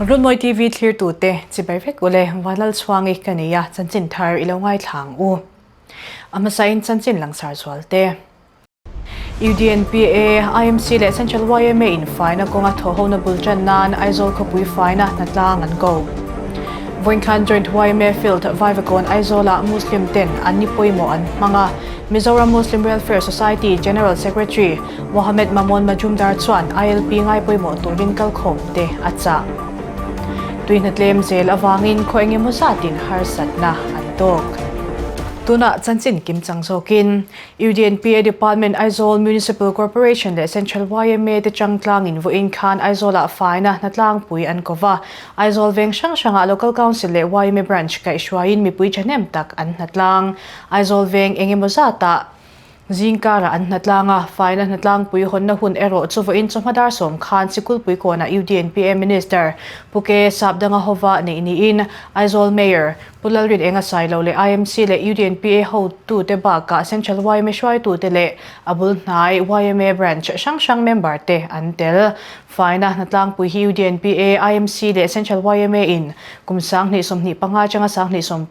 Runmawi TV thlirtute chibai vek ule Vanlalchhuangi ka nei a, chanchin thar i lo ngaithla ang u. A hmasain chanchin langsar zual te. UDNPA, IMC leh Central yma in faina kawnga thawhhona bul tan nan Aizawl khawpui faina hnatlang an ko. Vawinkhan Joint yma Field Vaivakawn Aizawlah Muslim ten an ni pawimawh an hmang a, Mizoram Muslim Welfare Society General Secretary Mohammed Mamon Majumdar chuan ILP ngai pawimawh turin kalkhawm te a chah. Tui hnatlem zel avangin khaw engemaw zatin harsatna an tawk. Tunah chanchin kimchang zawkin UDNPA Department Aizawl Municipal Corporation leh Central yma te changtlangin vawiin khan Aizawlah faina hnatlangpui an ko va. Aizawl veng hrang hrangah Local Council leh yma Branch kaihhruaiin mipui thahnem tak an hnatlang. Aizawl veng engemaw zatah zingkarah an hnatlang a, faina hnatlangpui hawnna hun erawh chu vawiin chawhma dar sawm khan Sikulpui kawnah UDNPA Minister Pu Ke Sapdanga hova neih niin Aizawl Mayor Pu Lalrin Enga Sailo leh IMC leh UDNPA hotute bakah Central yma hruaitute leh a bul hnai yma branch hrang hrang member te an tel. Faina hnatlangpui hi UDNPA, IMC leh Central yma in kum 2025 atanga 2026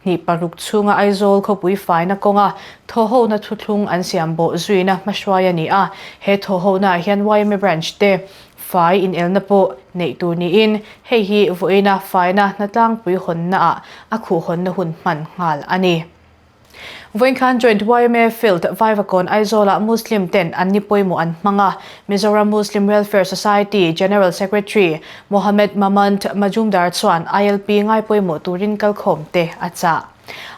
chhunga Aizawl khawpui faina kawnga thawhhona thuthlung an siam bawh zuina hmahruai a ni a. He thawhhona ah hian yma branch te Fai inelna pawh neih tur niin hei hi vawiina faina hnatlangpui hawnnaah a khuhhawnna hun hman nghal a ni. Vawiin khan Joint yma Field Vaivakawn Aizawlah Muslim ten an ni pawimawh an hmang a, Mizoram Muslim Welfare Society General Secretary Mohammed Mamant Majumdar chuan ILP ngai pawimawh turin kalkhawm te a chah.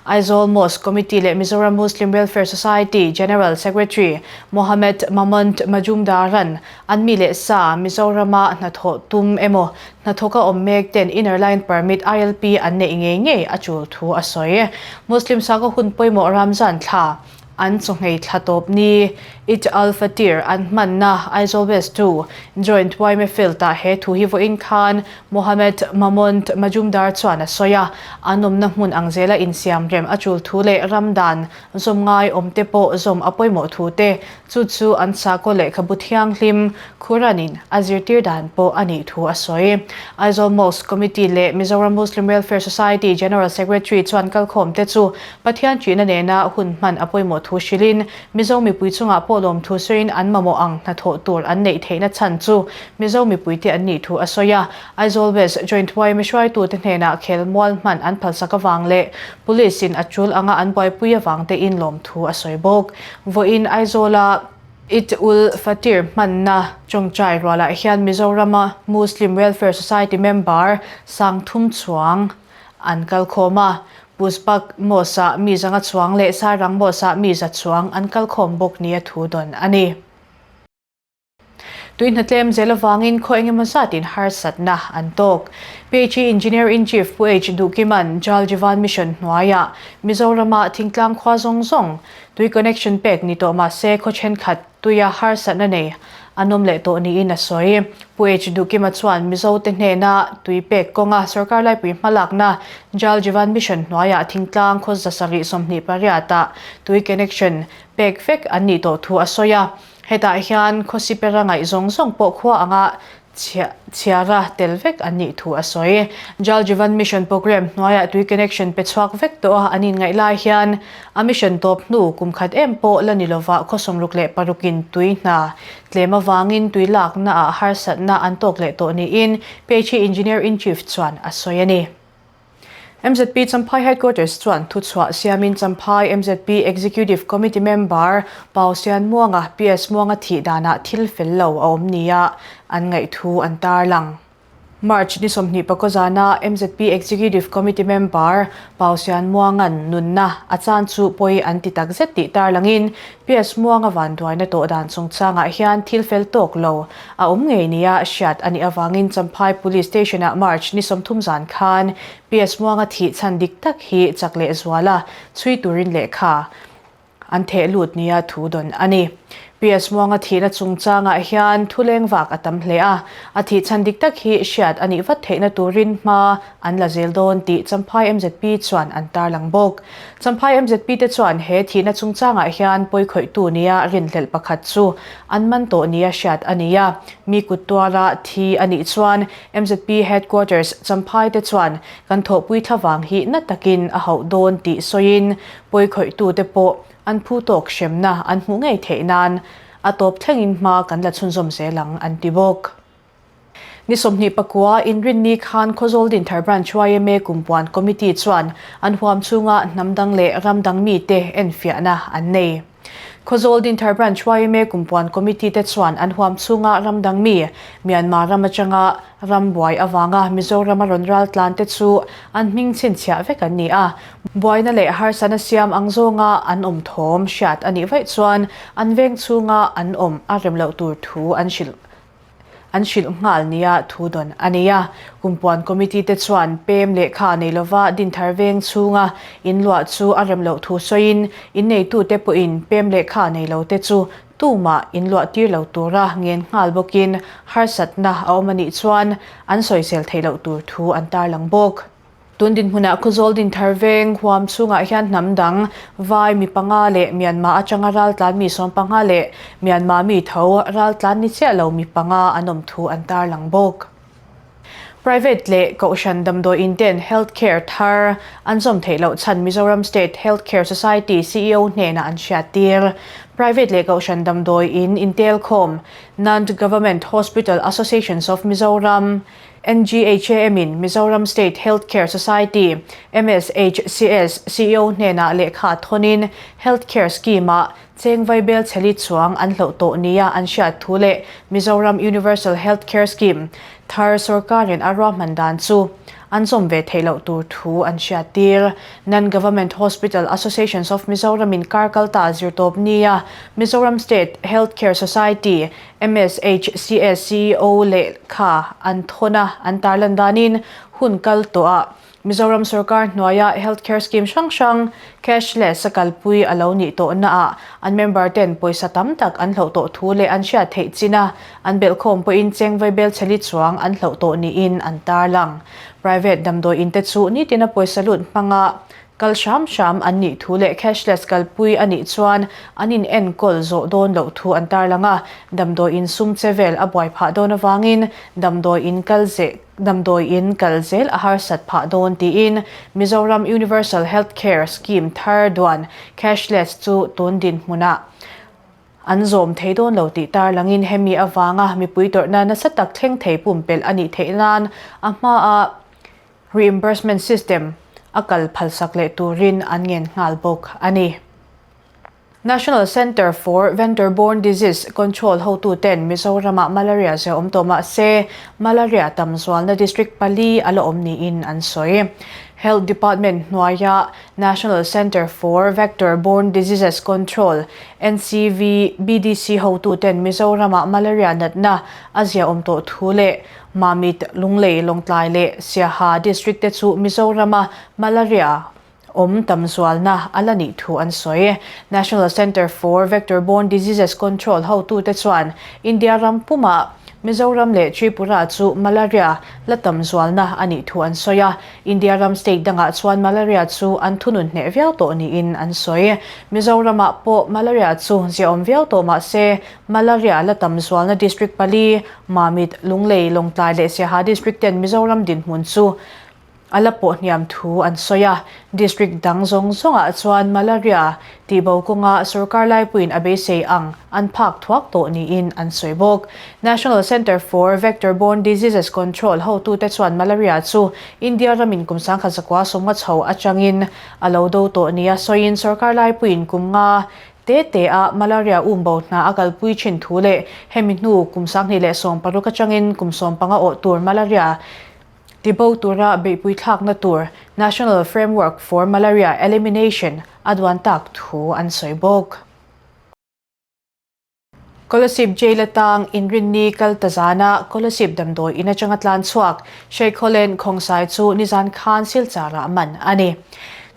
Aizawl Mosque Committee leh Mizoram Muslim Welfare Society General Secretary Mohammed Mamont Majumdaran an mi leh sa Mizorama hnathawh tum emaw hnathawka awm mek ten Inner Line Permit, ILP, an neih ngei ngei a tul thu a sawi. Muslim sakhaw hun pawimawh Ramzan thla An chawhngei thla tawp ni Eid al-Fitr an hmanna Aizawl West 2 Joint yma Field-ah he thu hi vawiin khan Mohammed Mamont Majumdar chuan a sawi a, an awmna hmun ang zela insiam rem a tul thu leh ram dan zawm ngai awmte pawh zawm a pawimawh thu te, chu chu an sakhaw lehkhabu thianghlim Quran-in a zirtir dan pawh a nih thu a sawi. Aizawl Mosque Committee leh Mizoram Muslim Welfare Society General Secretary chuan kalkhawmte chu Pathian ṭihna nena hun hman a pawimawh thu hrilhin, Mizo mipui chungah pawh lawmthu sawiin an mamawh ang hnathawh tur an neih theihna chhan chu Mizo mipuite an nih thu a sawi a. Aizawl West Joint yma hruaitute hnenah khelmual hman an phalsak avang leh Police in a tul anga an buaipui avang tein lawmthu a sawi bawk. Vawiin Aizawla Eid ul Fatir hmanna tawngtai rualah hian Mizorama Muslim Welfare Society member Sangthum Chuang an kalkhawm a, Puspak Mosque-ah mi zanga chuang leh Sairang Mosque-ah mi za chuang an kalkhawm bawk nia thu dawn a ni. Tui hnatlem zel avangin khaw engemaw zatin harsatna an tawk. PHE Engineer-in-Chief Pu H. Duhkima'n Jal Jeevan Mission hnuaiah Mizorama thingtlang khua zawng zawng tui connection pek ni tawh mahse khaw thenkhat tuia harsatna nei an awm leh tawh niin a sawi. Pu H. Duhkima chuan Mizote hnena tui pek kawnga sorkar laipui hmalakna Jal Jeevan Mission hnuaiah thingtlang khaw 728 ah tui connection pek vek an nih tawh thu a sawi a. Hetah hian khawsipera ngaih zawng zawng pawh khua anga chhiara tel vek an nih thu a sawi. Jal Jeevan Mission Programme hnuaiah tui connection pe chhuak vek tawh a an inngaih lai hian a mission tawp hnu kum khat em pawh la ni lova khaw 66 in tui hna tlem avangin tui lakna ah harsatna an tawk leh tawh niin PHE Engineer-in-Chief chuan a sawi a ni. Mzp Champhai Headquarters chuan thuchhuah siamin Champhai mzp Executive Committee member Pau Sian Muanga, PS Muanga thih danah thil fel lo a awm nia an ngaih thu an tarlang. March ni 24 zana mzp Executive Committee member Pau Sian Muanga'n nunna a chan chu pawi an ti takzet tih tarlangin PS Muanga vanduaina tawh dan chungchangah hian thil fel tawk lo a awm ngei nia hriat a nih avangin Champhai Police Station-ah March ni 30 zan khan PS Muanga thih chhan dik tak hi chak leh zuala chhui turin lehkha an theh lut nia thu dawn a ni. PS Muanga thihna chungchangah hian thuleng vak a tam hle a, a thih chhan dik tak hi hriat a nih vat theihna turin hma an la zel dawn tih Champhai mzp chuan an tarlang bawk. Champhai mzp te chuan he thihna chungchangah hian pawikhawihtu nia rinhlelh pakhat chu an man tawh nia hriat a ni a, mi kut tuara thi a nih chuan mzp Headquarters Champhai te chuan kan thawhpui thlavang hi na takin a hauh dawn tih sawiin pawikhawihtute pawh an phu tawk hremna an hmuh ngei theih nan a tawp thlengin hma kan la chhunzawm zel ang an ti bawk. Ni 24 Inrinni khan Khawzawl Dinthar Branch yma Kumpuan Committee chuan an huam chhunga hnam dang leh ram dang mite enfiahna an nei. Khawzawl Dinthar Branch yma Kumpuan Committee te chuan an huam chhunga ram dang mi, Myanmar ram atanga ram buai avanga Mizoram a rawn ral tlan te chu an hming chhinchhiah vek an ni a. Buaina leh harsatna siam ang zawnga an awm thawm hriat a nih vaih chuan an veng chhunga an awm a rem loh tur thu an hrilh An hrilh nghal nia thu dawn a nei a. Kumpuan Committee te chuan pem lehkha nei lova Dinthar veng chhunga in luah chu a rem loh thu sawiin inneitute pawhin pem lehkha nei lo te chu tumah in luah tir lo tura ngen nghal bawkin harsatna a awm a nih chuan an sawisel theih loh tur thu an tarlang bawk. Tun dinhmunah Khawzawl Dinthar veng huam chhungah hian hnam dang, Vai mi panga leh Myanmar atanga raltlan mi 15 leh Myanmar mi tho raltlan ni chiah lo mi panga an awm thu an tarlang bawk. Private leh Kohhran damdawiin ten Health Care thar an zawm theih loh chhan Mizoram State Health Care Society ceo hnenah an hriattir. Private leh Kohhran damdawiin intelkhawm Non-Government Hospital Associations of Mizoram, NGHAM in Mizoram State Health Care Society, MSHCS, ceo hnenah lehkha thawnin Health Care Scheme-ah cheng vaibel chheli chuang an hloh tawh nia an hriat thu leh Mizoram Universal Health Care Scheme thar sorkarin a ruahman dan chu an zawm ve theih loh tur thu an hriattir. Non-Government Hospital Associations of Mizoram in kar kalta zirtawp nia Mizoram State Health Care Society, MSHCS ceo lehkha an thawn a, an tarlan danin hun kal tawh a Mizoram sorkar hnuaia health care scheme hrang hrang cashless a kalpui a lo nih tawh naah an member ten pawisa tam tak an hloh tawh thu leh an hriat theih chin a, an belhkhawm pawhin cheng vaibel chheli chuang an hloh tawh niin an tarlang. Private damdawi in te chu nitina pawisa lut hmanga Kal hram hram an nih thu leh cashless kalpui a nih chuan an in enkawl zawh dawn loh thu an tarlang a, damdawi in sum che vel a buai phah dawn avangin damdawi in kal damdawi in kal zel a harsat phah dawn tiin Mizoram Universal Health Care Scheme thar duan cashless chu tun dinhmunah an zawm thei dawn lo tih tarlangin hemi avanga mipui tawrhna nasa tak thleng thei pumpelh a nih theih nan a hmaa Reimbursement system a kal phalsak leh turin an ngen nghal bawk a ni. National Centre for Vector-Borne Disease Control hotuten Mizoramah malaria zia awm tawh mah se, malaria tam zualna district pali a la awm niin an sawi. Health Department hnuaia National Centre for Vector-Borne Diseases Control, NCVBDC, hotuten Mizoramah malaria natna a zia awm tawh thu leh Mamit, Lunglei, Lawngtlai leh Siaha District te chu Mizorama malaria awm tam zualna a la nih thu an sawi. National Centre for Vector-Borne Diseases Control hotute chuan India ram pumah Mizoram leh Tripura chu malaria la tam zualna a nih thu an sawi a. India ram state dangah chuan malaria chu an thunun hneh viau tawh niin an sawi. Mizoramah pawh malaria chu ziaawm viau tawh mah se Malaria la tam zualna District pali, Mamit, Lunglei, Lawngtlai leh Siaha District ten Mizoram dinhmun chu a la pawh hniam thu an sawi a. District dang zawng zawngah chuan malaria tihbo kawnga sorkar laipuiin a beisei ang an phak thuak tawh niin an sawi bawk. National Centre for Vector-Borne Diseases Control hotute chuan malaria chu India ramin kum 1950 chho atangin a lo do tawh nia sawiin sorkar laipuiin kum nga Te te a malaria umbo hna a kalpui thin thu leh hemi hnu kum 2016 atangin kum 15 awh tur malaria tibo tura beihpui thlakna tur National Framework for Malaria Elimination a duan tak thu an sawi bawk. Kolasib Jail atang Inrinni kal ta zana Kolasib damdawi in atanga tlan chhuak Sheikh Holen Khongsai chu nizan khan Silchar ah man a ni.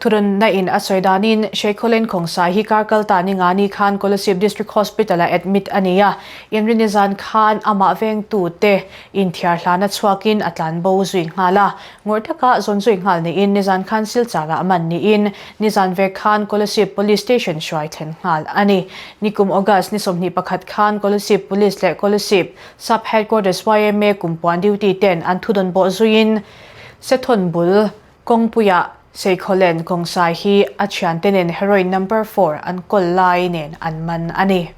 Thurunna in a sawi danin Sheikholen Khongsai hi kar kal ta ninga ni khan Kolasib District Hospital-ah admit a ni a, inrini zan khan amah vengtute inthiar hlana chhuakin a tlan bo zui nghal a. Ngawrh taka zawn zui nghal niin nizan khan Silchar-ah man niin nizan vek khan Kolasib Police Station hruai thlen nghal a ni. Nikum August ni 21 khan Kolasib Police leh Kolasib Sub Headquarters yma kumpuan duty ten an thudawn bawh zuiin Sethawn bul Kawngpuiah Seikhawlen Kawngsai hi a thiante nen heroin number four an kawl lai nen an man a ni.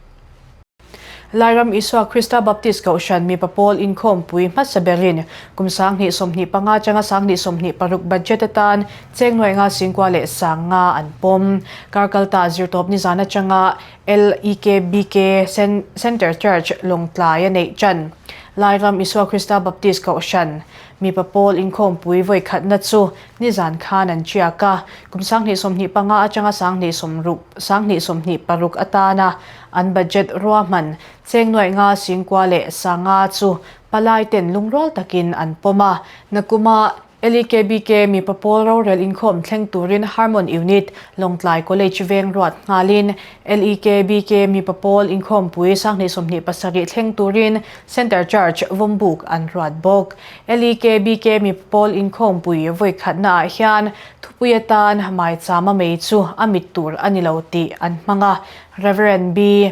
Lairam Isua Krista Baptist Kohhran mipa pawl inkhawmpui hmasa berin kum 2025 atanga 2026 budget atan cheng nuai nga singkua leh sang nga an pawm. Kar kalta zirtawp nizan atanga LEKBK Center Church Lawngtlai a neih tan. Lairam Isua Krista Baptist Kohhran Mipa pawl inkhawmpui vawi khatna chu nizan khan an chiak a, kum 2025 atanga 2026 atana an budget ruahman cheng nuaih nga singkua leh sanga chu palaiten lungrual takin an pawm a. Nakuma LEKBK mipa pawl rorel inkhawm thleng turin Harmon Unit, Lawngtlai College veng ruat nghalin LEKBK mipa pawl inkhawmpui 2027 thleng turin Center Church Vawmbuk an ruat bawk. LEKBK mipa pawl inkhawmpui vawi khatna ah hian thupui atan maichama mei chu a mit tur a ni lo tih an hmang a, Rev. B.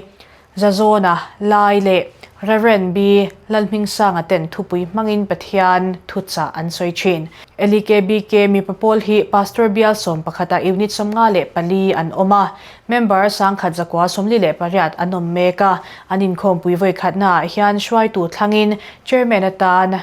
Zazawna Lai leh Rev. B. Lalhmingsanga ten thupui hmangin Pathian thuchah an sawi thin. LEKBK mipa pawl hi Pastor bial sawm pakhata unit 54 an awm a, member 1148 an awm mek a, an inkhawmpui vawi khatnaah hian hruaitu thlangin Chairman atan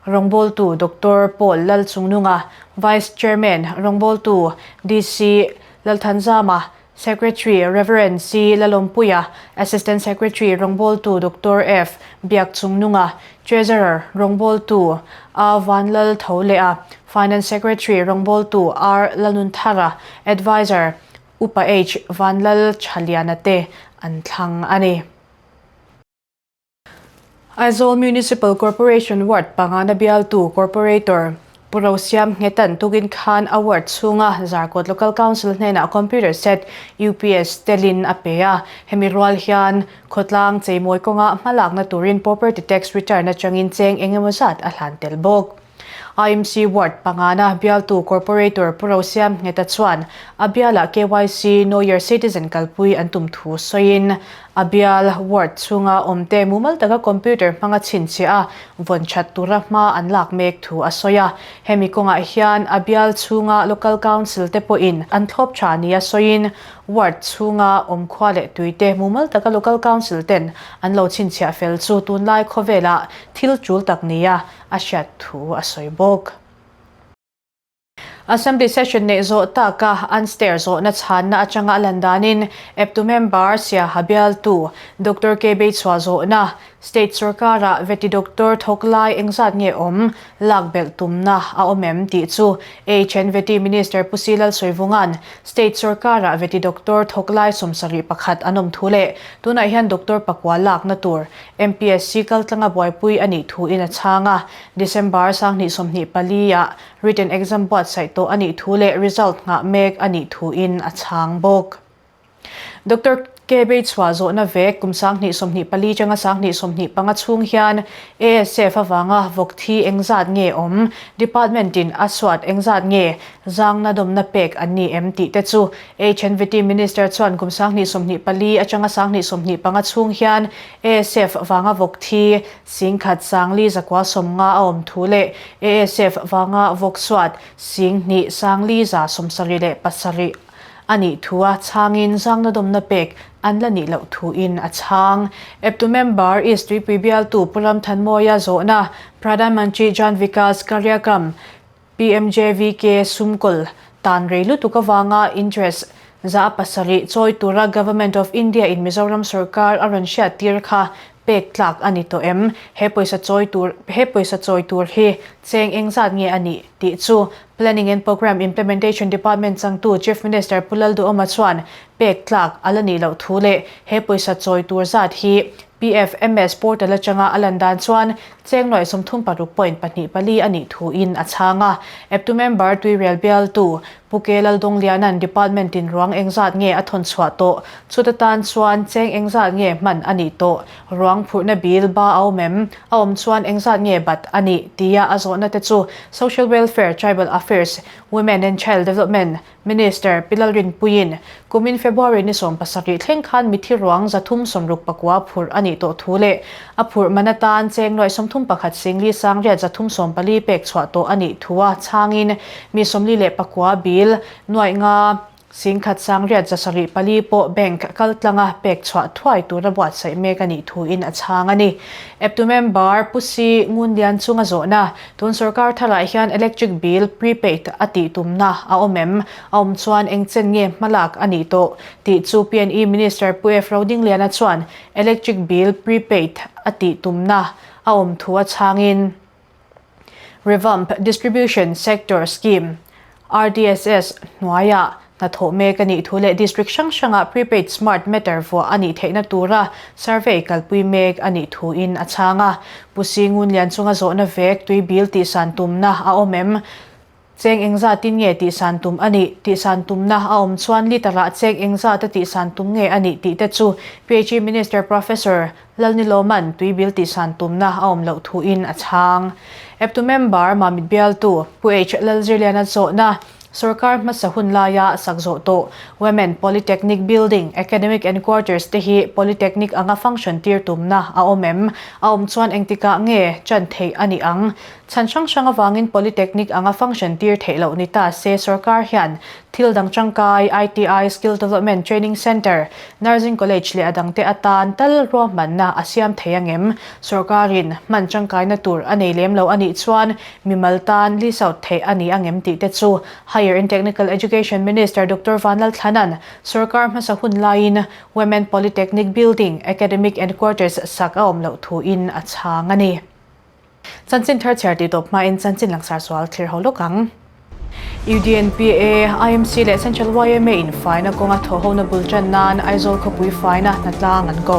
Rawngbawltu Doctor Paul Lalchungnunga, Vice Chairman Rawngbawltu DC Lalthanzama, Secretary Rev. C Lalawmpuia, Assistant Secretary Rawngbawltu Doctor F Biakchungnunga, Treasurer Rawngbawltu A Vanlal Tholea, Finance Secretary Rawngbawltu R Lalnunthara, Adviser Upa H Vanlal Thaliana te an thlang a ni. Aizawl Municipal Corporation Ward pangana bialtu Corporator Pu Rosiam Nghetan tukin khan a ward chhunga Zarkawt Local Council hnenah computer set UPS telin a pe a. Hemi rual hian khawtlang cheimawi kawnga hmalakna turin property tax return atangin cheng engemaw zat a hlan tel bawk. IMC Ward pangana bialtu Corporator Pu Rosiam Ngheta chuan a bialah KYC Know Your Citizen kalpui an tum thu sawiin a bial ward chhunga awmte mumal taka computer hmanga chhinchhiah a vawn that tura hma an lak mek thu a sawi a. Hemi kawngah hian a bial chhunga Local Council te pawhin an thlawp tha nia sawiin ward chhunga awmkhua leh tuite mumal taka Local Council ten an lo chhinchhiah fel chu tunlai khawvelah thil tul tak nia a hriat thu a sawi bawk. Assembly session neih zawh taka an stair zawhna chhanna atanga a lan danin eptu member Siaha bialtu Doctor K Beichhua zawhna State sorkara veti doctor thawk lai engzat nge awm lak belh tumna a awm em tih chu HNVT Minister Pu Si Lalsawivunga'n State sorkara veti doctor thawk lai 71 an awm thu leh tunah hian doctor pakua lakna tur MPSC kaltlanga buaipui a nih thu in a chhang a, December 2024 ah written exam buatsaih tawh a nih thu leh result nghah mek a nih thu in a chhang bawk. Doctor K Beichhua zawhna vek kum 2024 atanga 2025 chhung hian ASF avanga vawk thi engzat nge awm, department in a suat engzat nge zangna dawmna pek an ni em tih te chu HNVT Minister chuan kum 2024 atanga 2025 chhung hian ASF vanga vawk thi 10,000 sangli zakua sawmnga a awm thu leh ASF vanga vawk suat 2,000 sangli za 77 a nih thu a chhangin zangna dawmna pek an la nih loh thuin a chhang. Eptu member East Tuipui bialtu Pu Ramthanmawia zawhna Pradhan Mantri Jan Vikas Karyakram PMJVK sumkawl tan rei lutuk avanga interest za pasarih chawi tura Government of India in Mizoram sorkar a rawn hriat tir kha pek tlak a ni tawh em? He pawisa chawi tur he pawisa chawi tur hi cheng engzat nge a nih tih chu Planning and Programme Implementation Department changtu Chief Minister Pu Lalduhoma chuan pek tlak a la nih loh thu leh he pawisa chawi tur zat hi PFMS portal atanga a lan dan chuan cheng nuaih 36 point pahnih pali a nih thuin a chhang a. Eptu member Tuirial bialtu Pu Ke Laldawngliana'n Department in ruang engzat nge a thawn chhuah tawh? Chuta tan chuan cheng engzat nge hman a nih tawh? Ruang phurhna bil ba a awm em? A awm chuan engzat nge bat a nih? tia a zawhna te chu Social Welfare, Tribal Affairs, Women and Child Development Minister Pi Lalrinpuiin kumin February ni 17 thleng khan mithi ruang 369 phurh a nih tawh thu leh a phurh man atan cheng nuaih 31 singli sangriat 314 pek chhuah tawh a nih thu a chhangin mi 49 bil nuaih nga Singkhat sangriat 74 pawh bank kaltlanga pek chhuah thuai tura buatsaih mek a nih thuin a chhang a ni. Eptu member Pu Si Ngunlian chunga zawhna, Tun sorkar tharah hian electric bill prepaid a tih tumna a awm em? A awm chuan eng chen nge hmalak a nih tawh? tih chu PNE Minister Pu F Rodingliana chuan electric bill prepaid a tih tumna a awm thu a chhangin, Revamp Distribution Sector Scheme, RDSS, hnuaiah hnathawh mek a nih thu leh district hrang hrangah prepaid smart meter vuah a nih theihna tura survey kalpui mek a nih thuin a chhang a. Pu Singun Lianchunga zawhna vek tui bil tihsan tumna a awm em? Cheng engzatin nge tihsan tum a nih? Tihsan tumna a awm chuan litre-ah cheng engzata tihsan tum nge a nih tih te chu PHE Minister Professor Lalniloman tuibil tihsan tumna a awm loh thuin a chhang. Eptu member Mamit bialtu Pu H Lalzirliana zawhna Sorkar hmasa hun laia sak zawh tawh Women Polytechnic Building, Academic and Quarters te hi Polytechnic anga function tir tumna a awm em? A awm chuan engtikah nge chan theih a nih ang? Chhan hrang hrang avangin Polytechnic anga function tir theih loh ni ta se sorkar hian thil dang tangkai, ITI, Skill Development Training Centre, Nursing College leh a dangte atan tal ruahmanna a siam thei angem? Sorkarin hman tangkaina tur a nei lem lo a nih chuan mimal tan lease out theih a ni angem tih te chu Higher and Technical Education Minister Doctor Vanlalthlana'n sorkar hmasa hun laiin Women Polytechnic Building, Academic and Quarters sak a awm loh thuin a chhang a ni. Chanchin thar chhiar tih tawp hmain chanchin langsar sual thlir ho lawk ang. UDNPA, IMC leh Central yma in faina kawnga thawhhona bul tan nan Aizawl khawpui faina hnatlang an ko.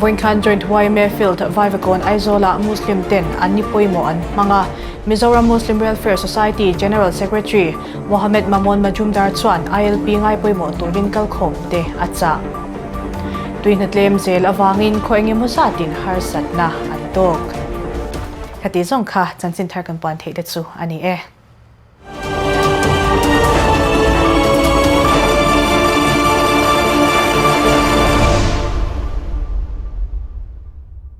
Vawinkhan Joint yma Field Vaivakawn Aizawlah Muslim ten an ni pawimawh an hmang a, Mizoram Muslim Welfare Society General Secretary Mohammed Mamon Majumdar chuan ILP ngai pawimawh turin kalkhawm te a chah. Tuihna tlem zel avangin khaw engemaw zatin harsatna an tawk. Khati zawng kha chanchin thar kan puan theih te chu a ni e.